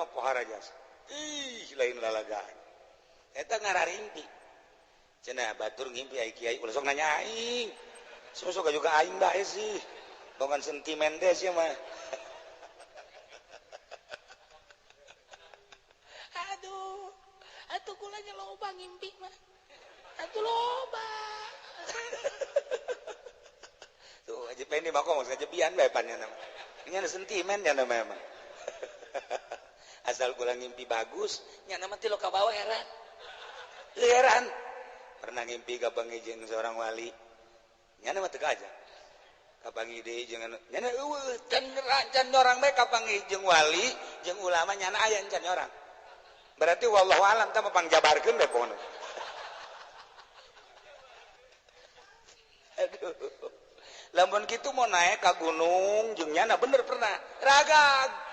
Pohara jasa. Ih, lain lalagaan. Eta ngararimpi. Cenah batur ngimpi ai kiai ulah sok nanya aing. Sok juga aing bae sih. Bukan sentimen deh sih mah. Aduh, atuh kula nya loba ngimpi mah. Atuh loba. Tuh aja pendi mah kok kajebian bae pan nya mah. Ini ada sentimen nya mah emang. Asal kula ngimpi bagus, nya mah ti lo ka bawah heran. Heran. Pernah ngimpi kapanggih jeung seorang wali. Nya mah teu aja. Kapanggih deui jeung anu nya eueuh can can orang bae kapanggih jeung wali, jeung ulama nyana aya can orang. Berarti wallahu alam tah mah pangjabarkeun bae pokona. Aduh. Lamun kitu mau naik ka gunung jeung nyana bener pernah. Ragag.